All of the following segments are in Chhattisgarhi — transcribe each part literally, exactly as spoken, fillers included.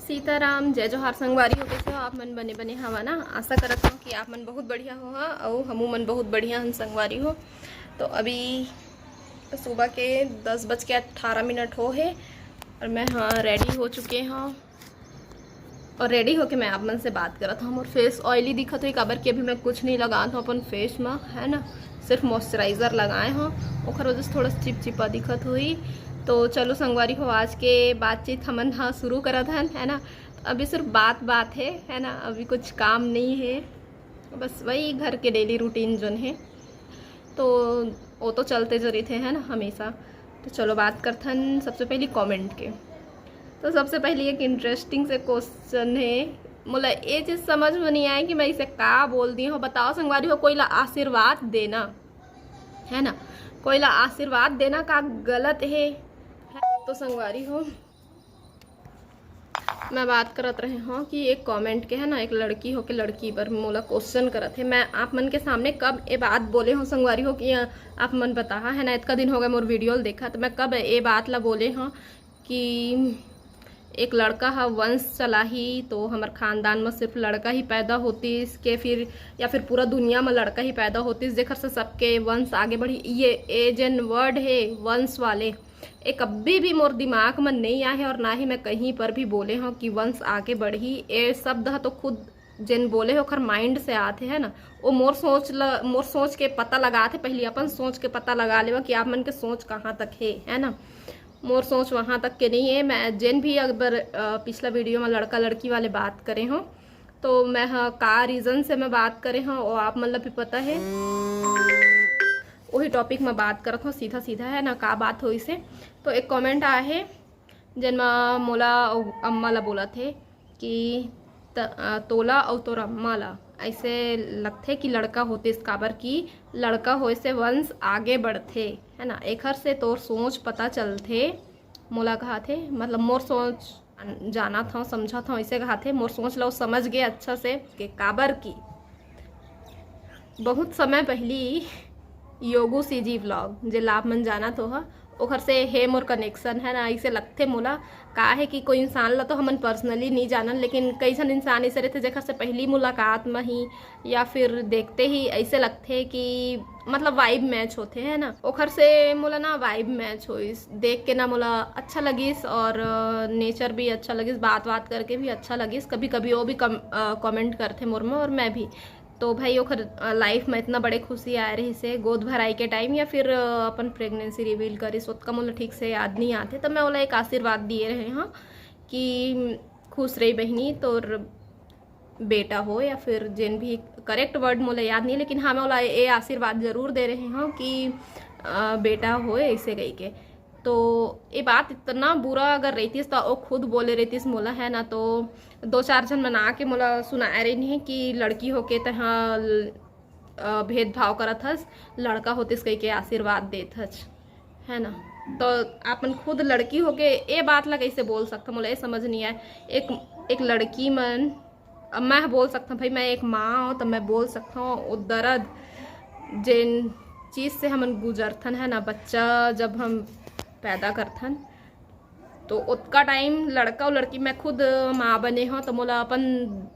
सीताराम, जय जोहार संगवारी हो। कैसे हो आप मन? बने बने हवा ना? आशा करत हूँ कि आप मन बहुत बढ़िया हो हा, अउ हमू मन बहुत बढ़िया हन संगवारी हो। तो अभी सुबह के दस बज के अट्ठारह मिनट हो हे और मैं हाँ रेडी हो चुके हूँ। और रेडी होके मैं आप मन से बात करत हूँ। मोर फेस ऑयली दिखत होही, काबर कि अभी मैं कुछ नहीं लगात हूँ अपन फेस में, है ना, सिर्फ मॉइस्चराइजर लगाए हूँ, ओखर वजह से थोड़ा चिपचिपा दिखत होही। तो चलो संगवारी हो, आज के बातचीत हमन ह शुरू करत हन, है ना। अभी सिर्फ बात बात है, है ना, अभी कुछ काम नहीं है, बस वही घर के डेली रूटीन जोन है, तो वो तो चलते जो रहिथे, है ना, हमेशा। तो चलो बात करथन सबसे पहली कमेंट के। तो सबसे पहली एक इंटरेस्टिंग से क्वेश्चन है, मोला ये चीज़ समझ में नहीं आए कि मैं इसे का बोल दी हूँ। बताओ संगवारी हो, कोई ला आशीर्वाद देना, है ना, कोई ला आशीर्वाद देना का गलत है? तो संगवारी हो, मैं बात करत रहे हूँ कि एक कमेंट के, है ना, एक लड़की होके लड़की पर मोला क्वेश्चन करत है। मैं आप मन के सामने कब ये बात बोले हूँ संगवारी हो कि आप मन बताहा, है ना, इतना दिन हो गए मोर वीडियो देखा, तो मैं कब ये बात ला बोले हूँ कि एक लड़का हा वंश चलाही, तो हमर खानदान में सिर्फ लड़का ही पैदा होतिस के फिर, या फिर पूरा दुनिया में लड़का ही पैदा होतिस जेकर से सबके वंश आगे बढ़ी। ये ए जेन वर्ड है वंश वाले, ये कभी भी मोर दिमाग में नहीं आए है और ना ही मैं कहीं पर भी बोले हूँ कि वंश आगे बढ़ी। ये शब्द ह तो खुद जेन बोले हो ओखर माइंड से आते है ना, वो मोर सोच ल मोर सोच के पता लगाते। पहले अपन सोच के पता लगा लेवा कि आप मन के सोच कहाँ तक है, है ना। मोर सोच वहाँ तक के नहीं है। मैं जेन भी अगर पिछला वीडियो में लड़का लड़की वाले बात करे हो, तो मैं ह का रीज़न से मैं बात करे हो, वो आप मन ला भी पता है। वही टॉपिक में बात करत हो सीधा सीधा, है ना, का बात हो इसे। तो एक कमेंट आए है जेन म मोला अउ अम्मा ला बोलत हे कि त, अ, तोला अउ तोर अम्मा ला ऐसे लगथे कि लड़का होतिस, काबर कि लड़का होए से वंश आगे बढ़थे, है ना, एखर से तोर सोच पता चलथे। मोला कहाथे, मतलब मोर सोच जानत हव, समझत हव, ऐसे कहाथे। मोर सोच ला वो समझ गे अच्छा से के काबर कि बहुत समय पहली योगू सीजी व्लॉग, जेला आप मन जानत हो हा, ओखर से हे मोर कनेक्शन, है ना, ऐसे लगथे मोला। का है कि कोई इंसान ला तो हमन पर्सनली नहीं जानन, लेकिन कई झन इंसान ऐसे रहते जेकर से पहली मुलाकात में ही या फिर देखते ही ऐसे लगथे कि मतलब वाइब मैच होथे, है ना, ओखर से मोला ना वाइब मैच होइस, देख के ना मोला अच्छा लगिस और नेचर भी अच्छा लगिस, बात बात करके भी अच्छा लगिस। कभी कभी वो भी कम कमेंट करथे मोर में और मैं भी। तो भाई ओखर लाइफ में इतना बड़े खुशी आए रहिस हे गोद भराई के टाइम या फिर अ, अपन प्रेगनेंसी रिवील करिस, ओतका मोला ठीक से याद नहीं आते। तब मैं ओला एक आशीर्वाद दिए रहे हूँ कि खुश रही बहिनी, तोर बेटा हो या फिर जेन भी करेक्ट वर्ड मोला याद नहीं, लेकिन हाँ मैं ओला ये आशीर्वाद जरूर दे रहे हूँ कि अ, बेटा हो ऐसे कही के। तो ये बात इतना बुरा अगर रहतीस तो वो खुद बोले रहतीस मोला, है ना। तो दो चार झन मन आके मोला सुनाए रहिन हे कि लड़की होके तैं भेदभाव करत हस, लड़का होतिस कहिके आशीर्वाद देत हस, है ना। तो अपन खुद लड़की होके ये बात ला कैसे बोल सकथो, मोला ये समझ नहीं आए। एक एक लड़की मन, अब मैं बोल सकता हूँ भाई, मैं एक माँ हूँ तो मैं बोल सकता हूँ वो दर्द जेन चीज़ से हमन गुजरथन, है ना, बच्चा जब हम पैदा करथन तो ओतका टाइम लड़का और लड़की, मैं खुद माँ बने हूँ तो मोला अपन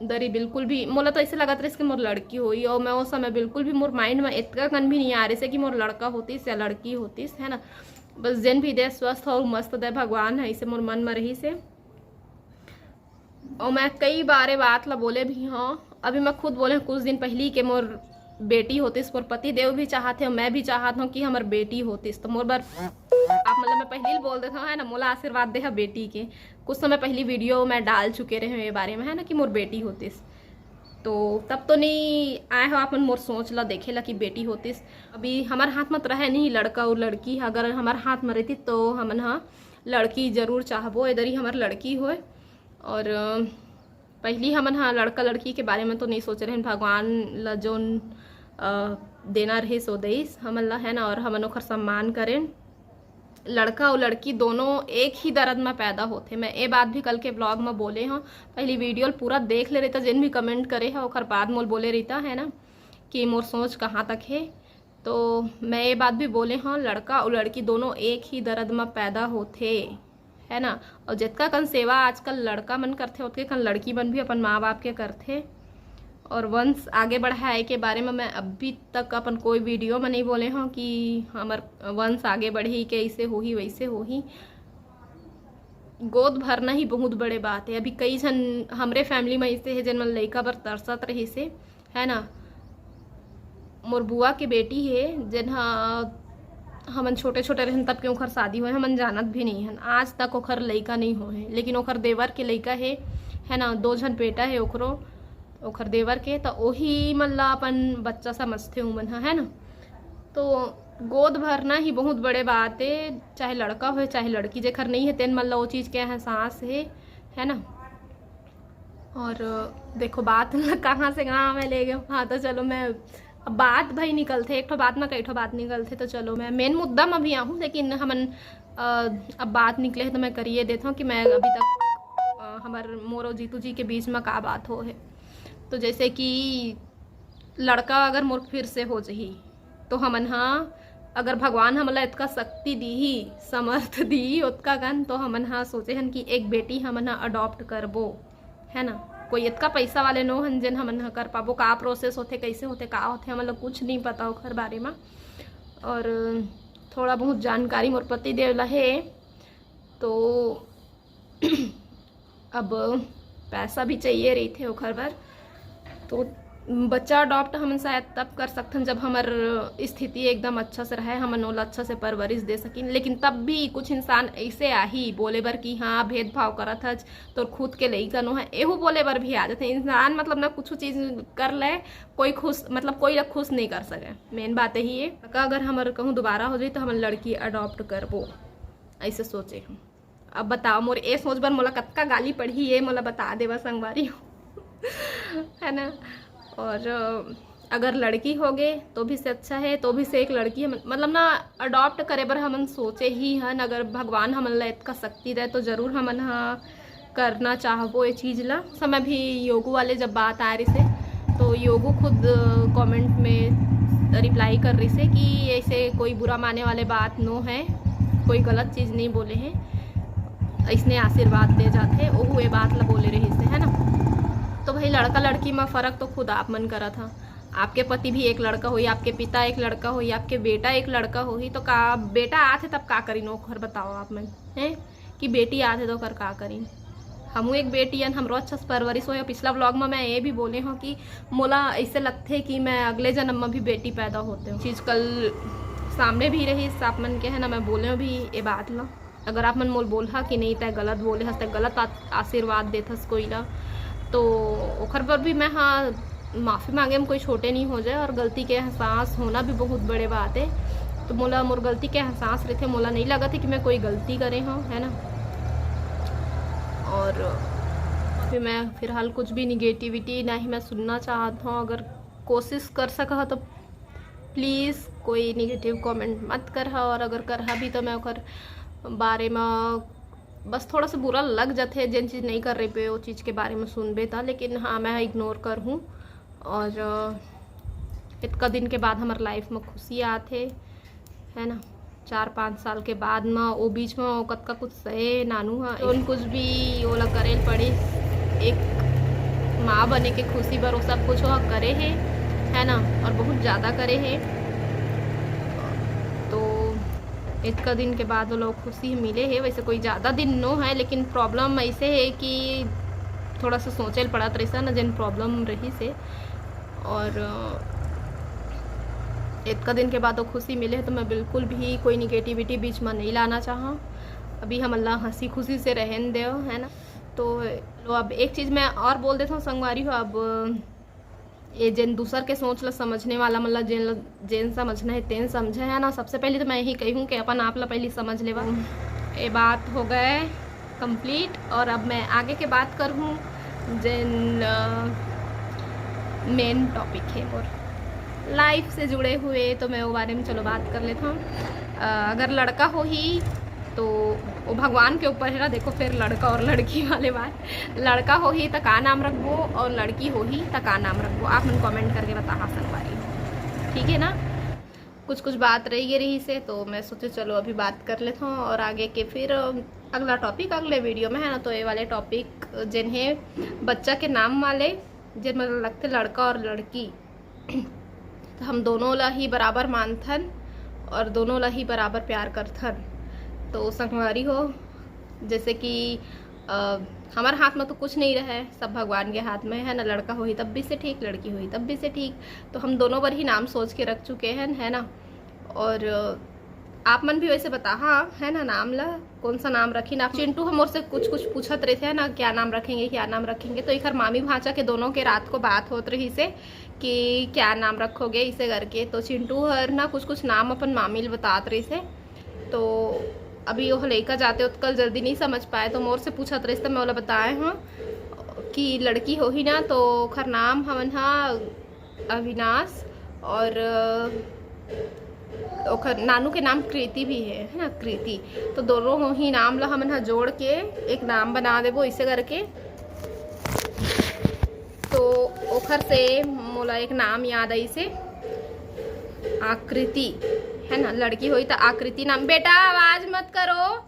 दरी बिल्कुल भी, मोला तो ऐसे लगत रहिस कि मोर लड़की होई और मैं वो समय बिल्कुल भी मोर माइंड में इतना कन भी नहीं आ रहिस कि मोर लड़का होतिस या लड़की होतिस, है ना। बस जेन भी दे स्वस्थ हो मस्त दे भगवान, है इसे मोर मन में रहिस हे। और मैं कई बार ये बात ला बोले भी हूँ, अभी मैं खुद बोले हूँ कुछ दिन पहली के मोर बेटी होतिस, मोर पति देव भी चाहत हे, मैं भी चाहत हूँ कि हमर बेटी होतिस। तो मोर बर आप मतलब मैं पहली बोल देता हूँ, है ना, मोला आशीर्वाद दे हा बेटी के। कुछ समय पहली वीडियो मैं डाल चुके रहे हूँ ये बारे में, है ना, कि मोर बेटी होतिस। तो तब तो नहीं आए हो आप मन मोर सोच ला देखे ला कि बेटी होतिस। अभी हमार हाथ में तो रहे नहीं लड़का और लड़की, अगर हमार हाथ में रहती तो हमन हा लड़की जरूर चाहबो, इधर ही हमार लड़की होए। और अ, पहली हमन हा लड़का लड़की के बारे में तो नहीं सोचे रहन, भगवान ला जोन अ, देना रहिस वो देइस हमन ला, है ना, और हमन ओखर सम्मान करेन। लड़का और लड़की दोनों एक ही दर्द में पैदा होथे। मैं ये बात भी कल के ब्लॉग में बोले हूँ, पहली वीडियो ल पूरा देख ले रहता, जिन भी कमेंट करे है ओखर बाद मोल बोले रहता, है ना, कि मोर सोच कहाँ तक है। तो मैं ये बात भी बोले हूँ, लड़का और लड़की दोनों एक ही दर्द में पैदा होथे, है ना। और जतका कन सेवा आजकल लड़का मन करथे, ओतके कन लड़की मन भी अपन माँ बाप के करथे। और वंश आगे बढ़ाए के बारे में मैं अभी तक अपन कोई वीडियो में नहीं बोले हूँ कि हमर वंश आगे बढ़ही, कैसे होही, वैसे होही। गोद भरना ही बहुत बड़े बात है। अभी कई झन हमरे फैमिली में ऐसे है, जेन मन लइका बर तरसत रहिस हे, है ना। मोर बुआ के बेटी हे, जेन ह हमन छोटे छोटे रहन तब के ओखर शादी होए, हमन जानत भी नहीं हन, आज तक ओखर लइका नहीं होए हे, लेकिन ओखर देवर के लइका हे, है ना, दो झन बेटा हे ओकरो, ओखर देवर के, त ओही मन ला अपन बच्चा समझथे उमन ह, है ना। तो गोद भरना ही बहुत बड़े बात है, चाहे लड़का होए चाहे लड़की, जेखर नहीं है तेन मन ला वो चीज़ के एहसास है, है ना। और देखो बात कहाँ से कहाँ मैं ले गई हूँ। हाँ, तो चलो, मैं अब बात भाई निकलथे, एक ठो बात में कई ठो बात निकलथे, तो चलो मैं मेन मुद्दा में भी आहूँ, लेकिन हमन अ, अब बात निकले है तो मैं करिए देता हूँ कि मैं अभी तक अ, हमर मोर और जीतू जी के बीच में का बात हो है। तो जैसे कि लड़का अगर मोर फिर से हो जही, तो हमन हा, अगर भगवान हमला इतका शक्ति दीही, समर्थ दीही ओतका कन, तो हमन हा सोचे हन कि एक बेटी हमन हा अडॉप्ट करबो, है ना। कोई इतका पैसा वाले नो हन जेन हमन हा कर पाबो। का प्रोसेस होथे, कैसे होथे, का होथे, हमन ला कुछ नहीं पता ओखर बारे में। और थोड़ा बहुत जानकारी मोर पति देव ला हे, तो अब पैसा भी चाहिए रहिथे ओखर बर। तो बच्चा अडॉप्ट हमन शायद तब कर सकथन जब हमर स्थिति एकदम अच्छा से रहे, हमन ओला अच्छा से परवरिश दे सकिन। लेकिन तब भी कुछ इंसान ऐसे आही बोले बर कि हाँ, भेदभाव करत हच, तोर खुद के लइका नो है, एहू बोले बर भी आ जाथे इंसान। मतलब ना, कुछ चीज कर ले, कोई खुश, मतलब कोई ला खुश नहीं कर सके। मेन बात यही है। अगर हमर कहूँ दोबारा हो जाए तो हमन लड़की अडॉप्ट करबो, ऐसे सोचे हम। अब बताओ, मोर ए सोच बर मोला कतका गाली पड़ही, ये मोला बता देवा संगवारी हो। है ना। और अ, अगर लड़की हो गे तो भी से अच्छा है, तो भी से एक लड़की हमन, मतलब ना, अडॉप्ट करे बर हमन सोचे ही हन। अगर भगवान हमन ला इतका शक्ति दे तो जरूर हमन हा करना चाहबो ये चीज़ ला। समय भी योगू वाले जब बात आ रही से, तो योगू खुद कमेंट में रिप्लाई कर रही से कि ऐसे कोई बुरा माने वाले बात नो है, कोई गलत चीज़ नहीं बोले हैं, ऐसने आशीर्वाद दे जाथे, ओहू ये बात ला बोले रही से, है ना। तो भाई, लड़का लड़की में फ़र्क तो खुद आप मन करत हा। आपके पति भी एक लड़का होई, आपके पिता एक लड़का होई, आपके बेटा एक लड़का होही, तो का बेटा आथे तब का करिन ओखर, बताओ आप मन, हैं? कि बेटी आथे तो ओकर का करिन? हमू एक बेटी अन, हमरो अच्छा से परवरिश होय। पिछला व्लॉग में मैं ये भी बोले हूँ कि मोला ऐसे लगथे कि मैं अगले जन्म में भी बेटी पैदा होते हूँ। चीज़ कल सामने भी रही, आप मन के, है ना, मैं बोले भी ये बात ला। अगर आप मन मोल बोलहा कि नहीं, तय गलत बोले हस, तय गलत आ-, आशीर्वाद देथस कोई ला, तो ओखर बर भी मैं, हाँ, माफ़ी मांगे में कोई छोटे नहीं हो जाए। और गलती के एहसास होना भी बहुत बड़े बात है। तो मोला मोर गलती के एहसास रहते, मोला नहीं लगत है कि मैं कोई गलती करे हूँ, है ना। और अभी मैं फिलहाल कुछ भी निगेटिविटी ना ही मैं सुनना चाहत हूँ। अगर कोशिश कर सका हो तो प्लीज़ कोई निगेटिव कमेंट मत करहा, और अगर करहा भी तो मैं ओकर बारे में बस थोड़ा सा बुरा लग जाथे, जेन चीज़ नहीं कर रही पे वो चीज़ के बारे में सुनबे त। लेकिन हाँ, मैं इग्नोर कर हूँ। और अ, इतका दिन के बाद हमर लाइफ में खुशी आथे, है ना। चार पाँच साल के बाद में वो बीच में वो कतका कुछ सहे नानू हा, जोन कुछ भी ओला करे ल पड़े, एक माँ बने के खुशी बर वो सब कुछ वो करे है, है ना, और बहुत ज़्यादा करे है। तो इतका दिन के बाद वो लोग खुशी मिले है। वैसे कोई ज़्यादा दिन नो है, लेकिन प्रॉब्लम ऐसे है कि थोड़ा सा सोचे ल पड़त रहिस ना, जेन प्रॉब्लम रहिस हे। और अ, इतका दिन के बाद वो खुशी मिले है, तो मैं बिल्कुल भी कोई निगेटिविटी बीच में नहीं लाना चाहा। अभी हमन ला हंसी खुशी से रहन देव, है ना। तो लो, अब एक चीज़ मैं और बोल देता हूँ संगवारी हो, अब ये जेन दूसर के सोच ला समझने वाला, मतलब जेन ला, जेन समझना है तेन समझे, है ना। सबसे पहले तो मैं यही कहूँ कि अपन आप ला पहले समझ लेवा। ये बात हो गए कंप्लीट, और अब मैं आगे के बात करहूँ जेन मेन टॉपिक है मोर लाइफ से जुड़े हुए, तो मैं वो बारे में चलो बात कर लेता हूँ। अ, अगर लड़का होही तो वो भगवान के ऊपर है ना। देखो, फिर लड़का और लड़की वाले बात, लड़का होही त का नाम रखबो और लड़की होही त का नाम रखबो, आप मन कमेंट करके बताहा संगवारी, ठीक है ना। कुछ कुछ बात रह गई रही से, तो मैं सोचे चलो अभी बात कर लेता हूँ और आगे के फिर अगला टॉपिक अगले वीडियो में है ना, तो ये वाले टॉपिक जेन हे बच्चा के नाम वाले, जेन मतलब लगथे लड़का और लड़की, तो हम दोनों ला ही बराबर मानथन और दोनों ला ही बराबर प्यार करथन। तो संगवारी हो, जैसे कि अ, हमारे हाथ में तो कुछ नहीं रहे, सब भगवान के हाथ में है ना। लड़का होही तब भी से ठीक, लड़की होही तब भी से ठीक। तो हम दोनों बर ही नाम सोच के रख चुके हैं, है ना। और अ, आप मन भी वैसे बताहा, है ना, नाम ला कौन सा नाम रखिन आप। चिंटू ह मोर से कुछ कुछ पूछत रहिथे ना, क्या नाम रखेंगे, क्या नाम रखेंगे। तो एकर मामी भांचा के दोनों के रात को बात होत रहिसे कि क्या नाम रखोगे, इसे करके। तो चिंटू हर ना कुछ कुछ नाम अपन मामी ल बतात रहिसे। तो अभी वो लइका जाते ओतका ल जल्दी नहीं समझ पाए, तो मोर से पूछत रहिस त मैं ओला बताए हूँ कि लड़की होही ना, तो ओखर नाम हमन हा अविनाश और अ, ओखर नानू के नाम कृति भी है, है ना, कृति। तो दोनों ही नाम ला हमन हा जोड़ के एक नाम बना देबो, इसे करके। तो ओखर से मोला एक नाम याद आइसे, आकृति, है ना, लड़की होही त आकृति नाम। बेटा, आवाज मत करो।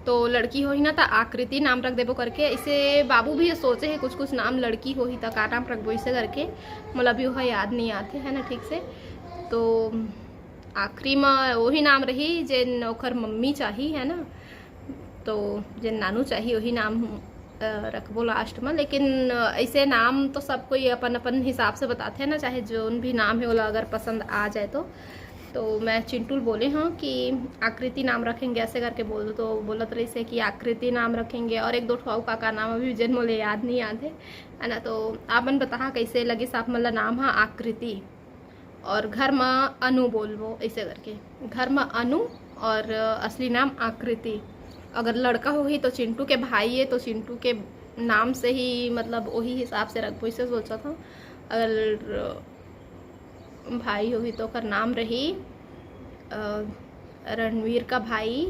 तो लड़की होही ना, त आकृति नाम रख देबो करके। इसे बाबू भी सोचे हे कुछ कुछ नाम, लड़की होही त का नाम रखबो, इसे करके। मोला भी ओहा याद नहीं आथे, है ना, ठीक से। तो आखिरी में वही नाम रही जेन ओखर मम्मी चाही, है ना, तो जेन नानू चाही, वही नाम अ, रखबो लास्ट में। लेकिन अ, ऐसे नाम तो सब कोई अपन अपन हिसाब से बताथे ना, चाहे जोन भी नाम है, ओला अगर पसंद आ जाए तो। तो मैं चिंटू ल बोले हूँ कि आकृति नाम रखेंगे, ऐसे करके बोल दो। तो बोलत रहिसे कि आकृति नाम रखेंगे, और एक दो ठो अउ का का नाम, अभी जेन मोले याद नहीं आत हे, है ना। तो आप मन बताहा कैसे लगिस आप मन ला नाम हा आकृति। और घर म अनु बोलबो, ऐसे करके, घर म अनु। और अ, असली नाम आकृति। अगर लड़का होही तो चिंटू के भाई है, तो चिंटू के नाम से ही, मतलब, वही हिसाब से रखबो, इसे सोचत हूँ। अगर भाई होही तो ओकर नाम रही अ, रणवीर का भाई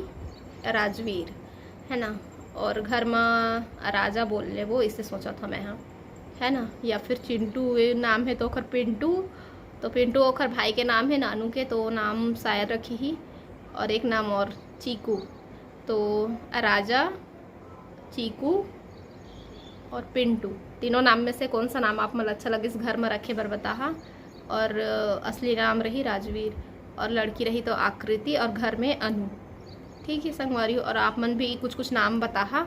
राजवीर, है ना। और घर म राजा बोल लेबो, इसे सोचत हूँ मैं, हाँ, है ना। या फिर चिंटू ये नाम है तो ओकर पिंटू, तो पिंटू ओकर भाई के नाम है नानू के, तो नाम शायद रखी ही। और एक नाम और चीकू, तो राजा, चीकू और पिंटू, तीनों नाम में से कौन सा नाम आप मन अच्छा लगिस घर में रखे बर बताहा। और अ, असली नाम रही राजवीर और लड़की रही तो आकृति और घर में अनु। ठीक है संगवारी, और आप मन भी कुछ कुछ नाम बताहा।